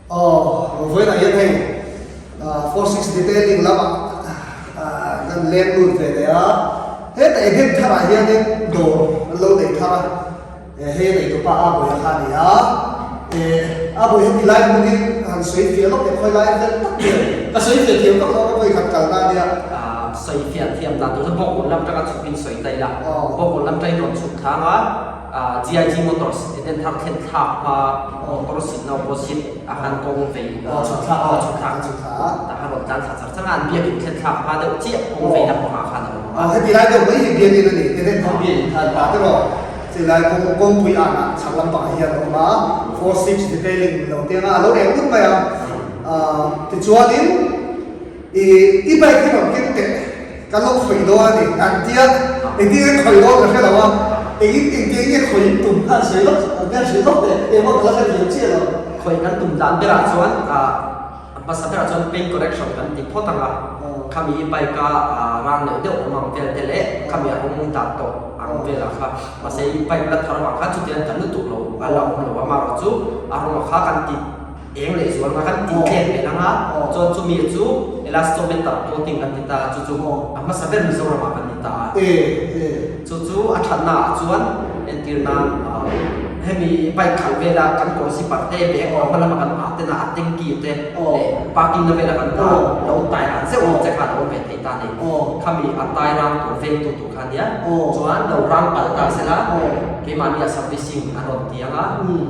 Aw, vawiinah hian hei 46 detailing lamah kan leng lut ve leh a, hetah Eden tharah hianin dawr an lo nei thar a, hei a neitupa a bawiha kha a ni a, a bawiha ti lai hmun hi han sawi fiah lawk teh khawi lai vel tak nge ka sawi fiah thiam vak lo a, ka vawi khat kalna a nia. Sawi fiah thiam dan tur chu bawkbawn lam tanga chhuk in sawi ta ila, bawkbawn lam tangin rawn chhuk thlang a. GIG Motors Eden thar thlen thlak hma motor sitna opposite a han kawng vei a chhuk thlak a chhuk thlak tah khan rawn tlan thla char char a, an biakin thlen thlak hma deuh chiah kawng vei lam pangah khan a awm a. Heti lai deuh mai hi biakin a ni, Eden thar biakin khan ta te rawh chei lai kawng kawngpui anah chhak lampangah hian a awm a, 46 detailing lo te anga a lo eng ut mai a, tichuanin I i bike hi rawn keng teh, kan lo khawih dawn a ni an ti a, engtin nge khawih dawn ka hre lo a, engin engtiang nge khawih in tum kha an sawi lawk an hian hrilh lawk teh, engmaw ka la hre thiam chiah lo. Khawih kan tum dan berah chuan a hmasa berah chuan paint correction kan ti phawt ang a, khami i bike a rang neuh deuh awm ang vel te leh khami a rawng dan tawh ang velah kha, mahse i bike la thar avang khan chutiang kan lutuk lo a la awm lo a, amaherawh chu a rawng kha kan ti. Eng leh zual nga kan tih tlek leh ang a, chuan chumi chu elastometer coating kan ti ta a, chu chu a hmasa ber Mizoram ah kan ni ta a. Chu chu a thatna ah chuan entir nan hemi bike khalh vela kan kawr zipper te bag a hma lama kan ah tena a tanky te leh parking na vela kan dah lo tai ran zeuh ang che khan a awm ve thei ta a ni. Khami a tai rang tur vengtu tur kha nia chuan lo rang palh ta sela keimahni a servicing a rawn ti ang a,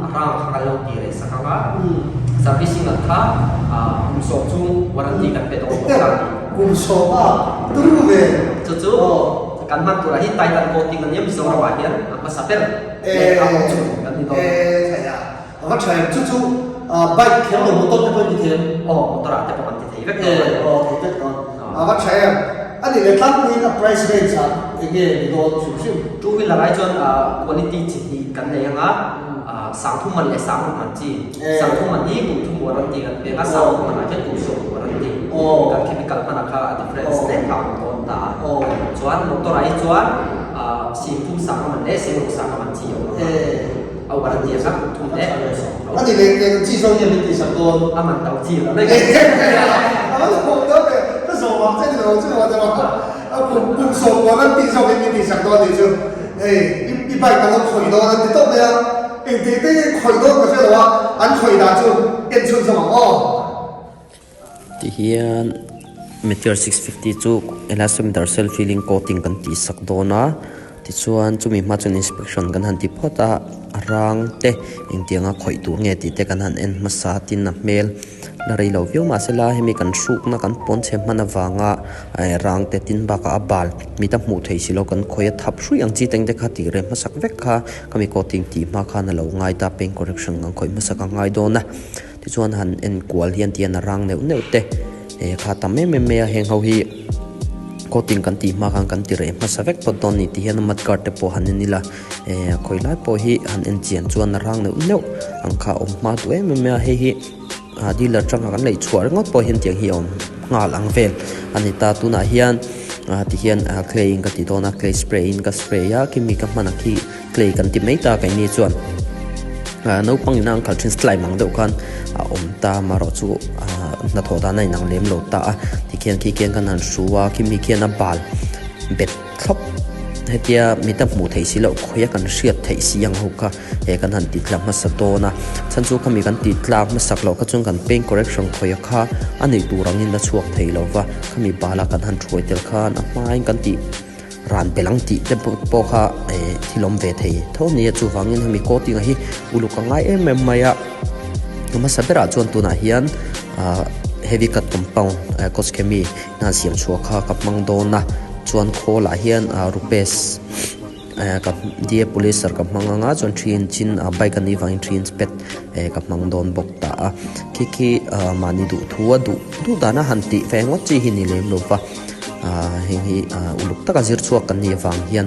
a rang kha kan lo ti reh sak ang a, servicing ang kha kum sawm chung warranty kan pe dawn bawk a ni. Kum sawm a turu ve. Chu chu kan hman turah hi Titan coating a nia Mizoram ah hian a hmasa ber leh a awm chhun kan ni dawn. E thaih a, a va tha em chu chu bike kher lo motor te pawh an ti thei em? Aw motor ah te pawh kan ti thei vek dawn a. E aw thei vek dawn. A va tha em. A nih leh tlangpuiin a price range ah eng nge ni dawn hrim hrim? Two wheeler ai chuan quality chi hnih kan nei ang a, sangthum man leh sangruk man chi. Sangthum man hi kum thum warranty kan pek a, sangruk man ah hian kum sawm warranty. Kan chemical hman ah kha a difference hle kha a awm dawn ta a. Chuan motor ah hi chuan singthum sanga man leh singruk sanga man chi a awm ang a. A warranty ah kha kum thum leh kum sawm tho. A nih leh eng chi zawng nge min tihsak dawn? A man to chi lo mai. A va lawm dawn ve, ka zawm ang che ni lo chu maw tiraw? A kum kum sawm warranty zawk in min tihsak dawn tih chu hei i bike ka lo khawih dawn an ti tawp mai a, engti te nge khawih dawn ka hre lo a, an khawih dan chu en chhun zawm ang aw. Tihian Meteor 650 chu elastometer self healing coating kan tihsak dawn a, tichuan chumi hma chuan inspection kan han ti phawt a, a rang te engtianga khawih tur nge tih te kan han en hmasa tin a hmel la rei lo viau mahsela hemi kan hrukna kan pawn chhe hman avanga rang te tin bakah a bal mit a hmuh theih si lo kan khawih a thap hruih ang chi te engte kha tih reh hmasak vek kha khami coating tih hma khan a lo ngai ta paint correction kan khawih hmasak a ngai dawn a. Tichuan han en kual hian tihian a rang neuh neuh te eh kha tam em em mai a heng ho hi coating kan tih hma khan kan ti reh hmasa vek phawt dawn a ni ti hian a mud guard te pawh han en ila eh khawi lai pawh hi han en chian chuan a rang neuh neuh ang kha a awm hma duh em em mai a hei hi ah dealer atanga kan neih chhuah ringawt pawh hian tiang hi a awm nghal ang vel a ni ta tunah hian ah tihian ah clay in ka ti dawn a clay spray in ka spray a khimi ka hman ang khi Clay kan ti mai ta keini chuan ah naupang ina an khalh thin slime ang deuh khan a awm ta amaherawh chu ah hnathawh dan a inang lem lo ta a tikhian khi khian kan han hru a khimi khian a bal bet thlawp hetia mita hmuh theih si loh khawia kan hriat theih si ang ho kha he kan han ti tla hmasa dawn a chhan chu khami kan ti tlak hmasak loh kha chuan kan paint correction khawia kha a neih tur angin a chhuak thei lo va khami bala kan han thuai tel khan a hmain kan tih. Ran belh ang tih te pawh kha eh thil awm ve thei tho a nia chuvangin hemi coating a hi uluk a ngai em em mai a hmasa berah chuan tunah hian ah heavy cut compound eh coschemi hna siam chhuah kha ka hmang dawn a chuan khawl ah hian ah rupees eh ka D A policer ka hmang anga chuan three inch in ah bike a nih vangin three inch pad eh ka hmang dawn bawk ta a khi khi ah mahni duh thu a duh duh dana han tih ve ngawt chi hi ni lem lo va. Ahh heng hi ahh uluk taka zir chhuak kan nih avang hian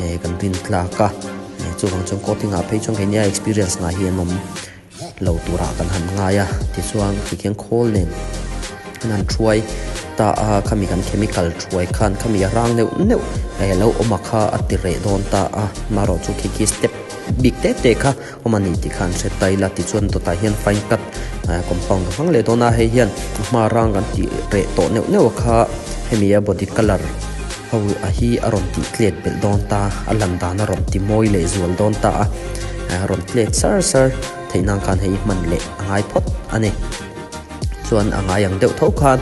eh kan rin tlak a eh chuvang chuan coating ah phei chuan keini a experience ngah hi an awm lo turah kan han ngai a tichuan tikhian khawl nen an han thuai ta a khami kan chemical thuai khan khami a rang neuh neuh eh lo awm a kha a ti reh dawn ta a marawh chu khi khi step. bik te te kha awm a ni tih kha an hre ta ila tichuan dawtah hian fine cut compound a hmang leh dawn a hei hian a hma rang kan tih reh tawh neuh neuh a kha hemi a body colour ho a hi a rawn tih tlet belh dawn ta a lan dan a rawn ti mawi leh zual dawn ta a rawn tlet sar sar theih nan khan hei hman leh a ngai phawt a ni. Chuan a ngai ang deuh tho khan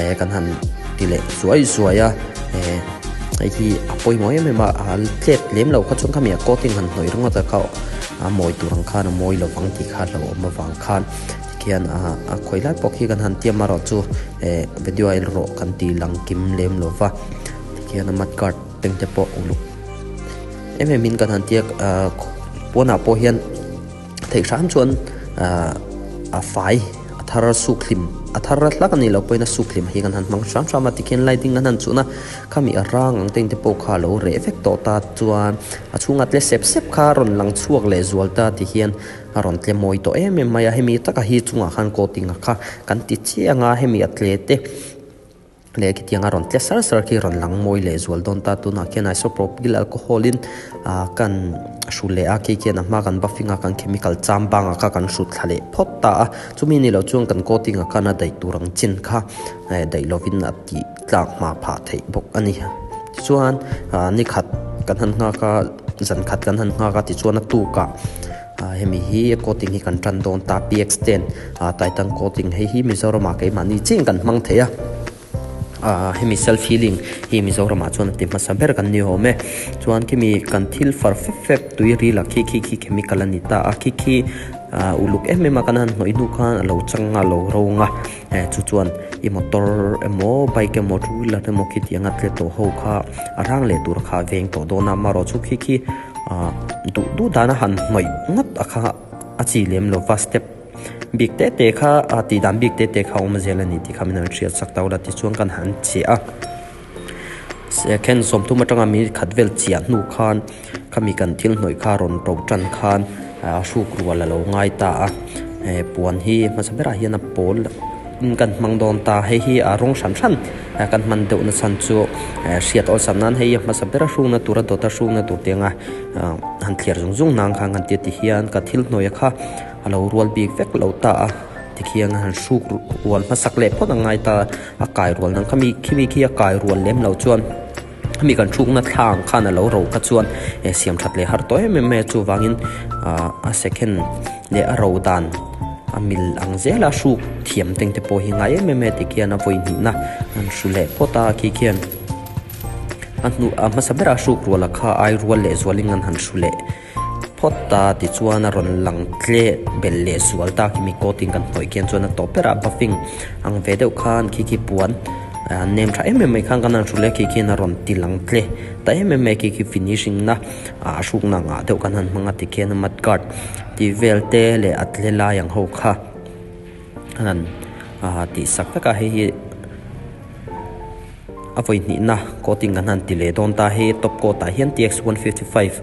eh kan han ti leh zuai zuai a eh hei hi a pawimawh em em a a tlet lem lo kha chuan khami a coating han hnawih ringawt a kha a mawi tur ang khan a mawi lo vang tih kha a hlauhawm avang khan tikhian ah a khawi lai pawh khi kan han tiam erawh chu eh video a erawh kan ti lang kim lem lo va tikhian a mud guard peng te pawh uluk em em in kan han tia ah pawnah pawh hian. Theih hram chuan ahh a fai a thar suk hlim a thar hlak a nih loh pawhin a suk hlim hi kan han hmang hram hram a tikhian lighting an han chhun a khami a rang ang te in te pawh kha a lo reh vek tawh ta chuan a chhungah tle sep sep kha a rawn lang chhuak leh zual ta tikhian a rawn tle mawi tawh em em mai a hemi taka hi chungah khan coating a kha kan ti chiang a hemi a tle te. Leh khitiang a rawn tle sar sar khi rawn lang mawi leh zual dawn ta tunah khian isopropyl alcohol in ah kan hru leh a khi khian a hma kan buffing a kan chemical cham bangah kha kan hrut thla leh phawt ta a chumi ni loh chuan kan coating ah khan a daih tur ang chin kha eh daih lovin a tih tlak hma phah theih bawk a ni tichuan ah ni khat kan han nghak a zan khat kan han nghak a tichuan a tukah. Ah hemi hi coating hi kan tan dawn ta px ten ah titan coating hei hi Mizoram ah keimahni chiang kan hmang thei a ah hemi self healing hi Mizoram ah chuan a ti hmasa ber kan ni awm e chuan khimi kan thil far fep fep tui ril ah khi khi khi chemical a ni ta a khi khi ah uluk em em a kan han hnawih hnu khan a lo chang a lo rawng a eh chu chuan i motor emaw bike emaw two wheeler emaw khitiang a tle tawh ho kha a rang leh tur kha a veng tawh dawn a amaherawhchu chu khi khi. Ahh duh duh dana han hnawih ngawt a kha a chi lem lo va step bik te te kha a tih dan bik te te kha a awm zel a ni tih kha min han hriat sak tawh la tichuan kan han chiah a second sawmthum atanga minute khat vel chiah hnu khan khami kan thil hnawih kha rawn to tan khan a hruk rual a lo ngai ta a eh puan hi hmasa berah hian a pawl. Kan hmang dawn ta, hei hi a rawng hran hran kan hman deuh na chhan chu hriat awlsam nan hei a hmasa ber a hrungna tur a dawt a hrungna tur te anga han thliar zung zung nang khan kan tia ti hian ka thil hnuaia kha a lo rual bik vek lo ta a tikhian han hruk rual hmasak leh phawt a ngai ta a kai rual nang khami khimi khi a kai rual lem lo chuan. Hemi kan hrukna thla ang khan a lo ro kha chuan eh siam that leh har tawh em em mai a chuvangin ah a second leh a ro dan a mil ang zela hruk thiam teng te pawh hi ngai em em mai a tikhian a vawi hnihna an hru leh phawt a khi khian a hnu a hmasa berah hruk rual a kha ai rual leh zualin an han hru leh. Phawt ta tichuan a rawn lang tle belh leh zual ta khi mi coating kan hnawih khian chuan a tawp berah buffing ang ve deuh khan khi khi puan ah nem tha em em mai khan kan han hrulh e khi khian a rawn ti lang tle ta em em mai khi khi finishing na ah hrukna ngah deuh kan han hmang a tikhian a mud guard tih vel te leh a tle lai ang ho kha an han ah tih sak vek a hei hi. A vawi hnihna coating kan han ti leh dawn ta hei top coat ah hian TX 155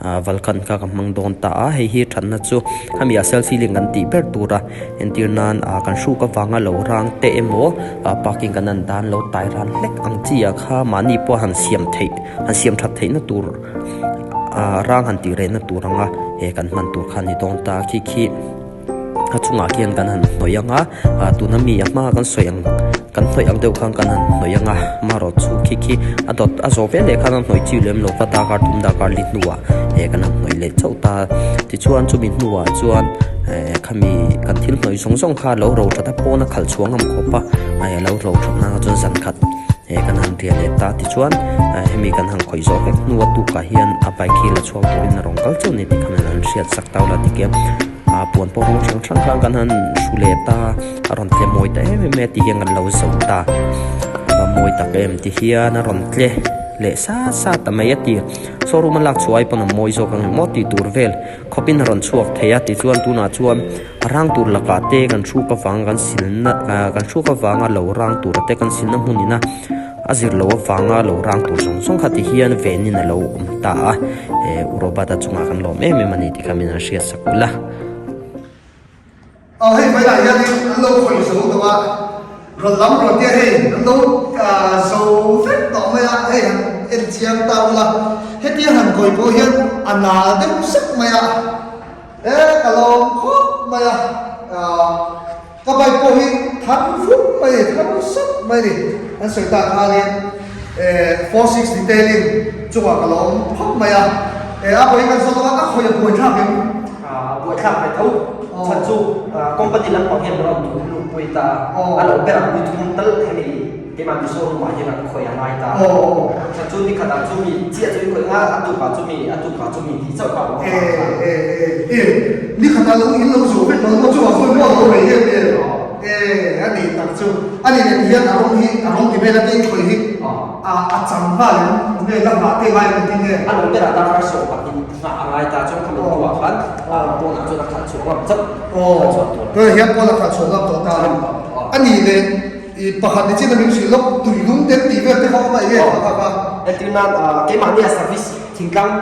ah Vulcan kha ka hmang dawn ta a hei hi thatna chu khami ah self healing kan tih ber tur a entir nan ah kan hruk avanga lo rang te emaw ah parking kan han dan lo tai ran hlek ang chi ah kha mahni pawh han siam theih han siam that theihna tur ah rang han tih rehna tur anga he kan hman tur kha a ni dawn ta khi khi. A chungah khian kan han hnawih ang a ah tuna mi a hma kan sawi ang kan hnawih ang deuh khan kan han hnawih ang a amaherawh chu khi khi a dawt a zawh vel leh khan a hnawih chiu lem lo va darkar thum darkar li hnuah eh kan han hnawih leh chauh ta tichuan chumi hnuah chuan eh khami kan thil hnawih zawng zawng kha a lo ro that a pawn a khalh chhuah ngam khawp a eh a lo ro that nana chuan zan khat eh kan han riah leh ta tichuan eh hemi kan han khawih zawh vek hnu a tukah hian a bike hi la chhuak turin a rawn kal chauh a ni tih khan an hriat sak tau la tikhian. Ah puan pawh rawng hrang hrang khan kan han hru leh ta a rawn tle mawi ta em em mai a ti hian kan lo zo ta a mawi tak em ti hian a rawn tle leh sat sat ta mai a ti showroom a lak chhuah ai pawn a mawi zawk ang emaw tih tur vel khawpin a rawn chhuak thei a tichuan tunah chuan a rang tur lakah te kan hruk avang kan silna ah kan hruk avanga lo rang tur te kan silna hmun ina a zir loh avanga lo rang tur zawng zawng kha ti hian venin a lo awm ta a eh u Robert-a chungah kan lawm em em a ni tih kha min han hriat sak ula. Aw hei vawilah hianin an lo khawih zo tawh a, rawn lam rawn tia hei an lo zo vek tawh mai a, hei han en chiang ta ula, hetia han khawih pawh hian a nal deuh sek mai a, e ka lawm khawp mai a, ah ka bike pawh hi thar vum mai a ni, thar sap mai a ni. An sawi tak khanin e 46 detailing chungah ka lawm khawp mai a, e a pawhin kan zawt a, a khawih a buaithlak em? A buaithlak ve tho. Chhan chu company lampang hian rawn duh luh pui ta a, a lo ber ang ni thum tal hemi keimah Mizoram ah hian an khawih a ngai ta. Chhan chu ni khatah chumi chiah chu i khawih nga, a tukah chumi, a tukah chumi tih chauh kha a awm avang khan. E e e, ni khatah lo in lo zawh vek lo maw chuvang chuan maw a lo rei em em. E a nih tak chu, a nih leh tihian a rawng hi a rawng ti vel a te i khawih hi a a cham nghal em? Nge la nghah te ngai em tin nge? A lo berah darkar sawm pahnih. Nghah a ngai ta chuan khami hnuah khan pawnah chuan a khalh chhuah ngam chauh khalh chhuah tur. Tunah hian pawn a khalh chhuah ngam tawh ta a ni leh i pakhat ni chin a min hrilh lawk tui lung ten tih vel te kha awm a enge kha kha kha. Entir nan keimahni a service thingtlang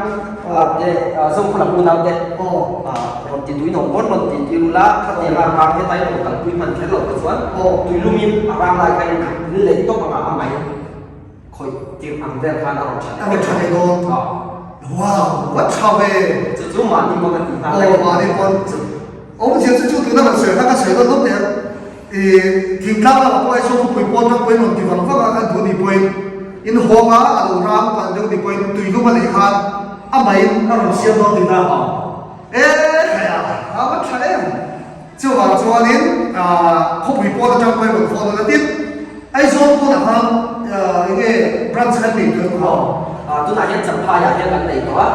te Zokhawla unau te rawn ti tui nawm pawn rawn ti tir ula khatianga rang hetai rawn kalpui hman kher lo te chuan tui lumin a rang lai kha in lei tawp anga a mai. Khawih tirh ang vel khan a rawn tha leh. A rawn tha leh dawn. Wow, va tha ve. Chu chu mahni pawn a tih nghal. Aw, mahni pawn. Awmzia chu chu tuna kan sawi kha ka sawi dawn lawk teh a. I thingtlang lamah pawh Aizawl khawpui pawn tang pawhin rawn ti vang vang a, kan duh ni pawhin in hawng a, a lo rang palh deuh ni pawhin tui lum a lei khan a maiin a rawn siam dawn tihna. E thaia, a va tha em. Chuvang chuanin khawpui pawn atang pawhin rawn phone a la tin, Aizawl pawnah khan eng nge branch kha an nei tawh em kha? Aw, tunah hian Champhaiah hian an nei tawh a,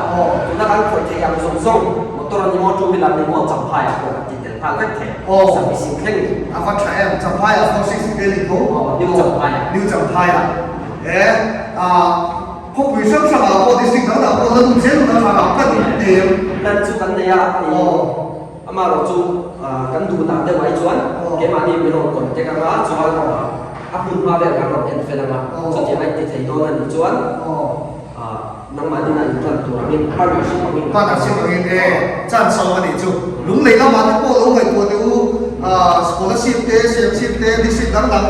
tuna kan khawih theih ang zawng zawng motor a ni maw, two wheeler a ni maw, Champhaiah pawh kan ti tel nghal vek thei, servicing thleng. A va tha em, Champhaiah 46 Delhi tho. Aw, New Champhaiah. New Champhaiah. E, khawpui hrang hrangah pawh district dang dangah pawh la lut zel lut a tha ka ti em. Plan chu kan nei a, Amaherawh chu kan duh dan deuh ai chuan keimahni min rawn contact anga chuan a hmun hma vel kan rawn en fel anga chutiang a inti thei dawn a nih chuan nangmahni na intan tur angin partnership angin Partnership angin e chance a awm a nih chu. Lunglei lamah te pawh lo ngaihtuah teh u scholarship te siamchhip te district dang dang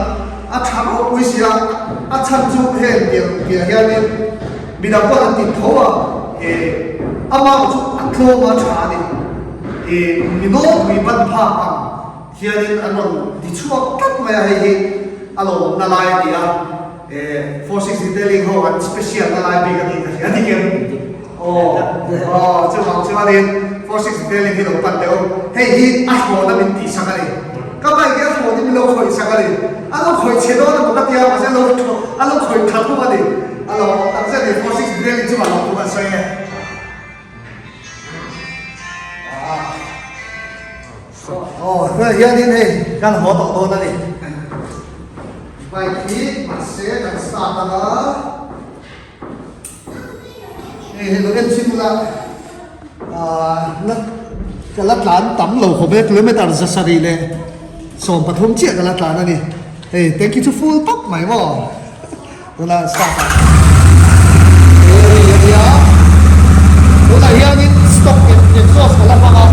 a tha ropui sia a chhan chu heng piah piah hianin Midang pawh an tin tho a, e amah chu a tlawm a tha a ni. E mi nawlpui ban phak ang hianin an rawn ti chhuak tlat mai a, hei hi a lawmna lai a ni a, e 460 detailing ho an special na lai bik a nih ka hria a ni kem. Aw aw chuvang chuanin 460 detailing hi lo pan teh u, hei hi a hlawhna min tihsak a ni. Ka bike hi a hlawhna min lo khawih sak a ni, a lo khawih chhe dawn emaw ka tia mahse a lo a lo khawih tha thung a ni. A lo awm tak zet i 46 building chungah lo thu kan sawi e. Aw, tunah hianin hei kan haw tawh dawn a ni. Bike hi mahse kan start anga hei hei lo en chhin ula ah ka la tlan tam lo khawp e kilometer 700 leh 13 chiah ka la tlan a ni. Hei tank hi chu full pap mai maw. Tunah start ah he ri a nia. Tunah hianin stock exhaust ka la hmang a.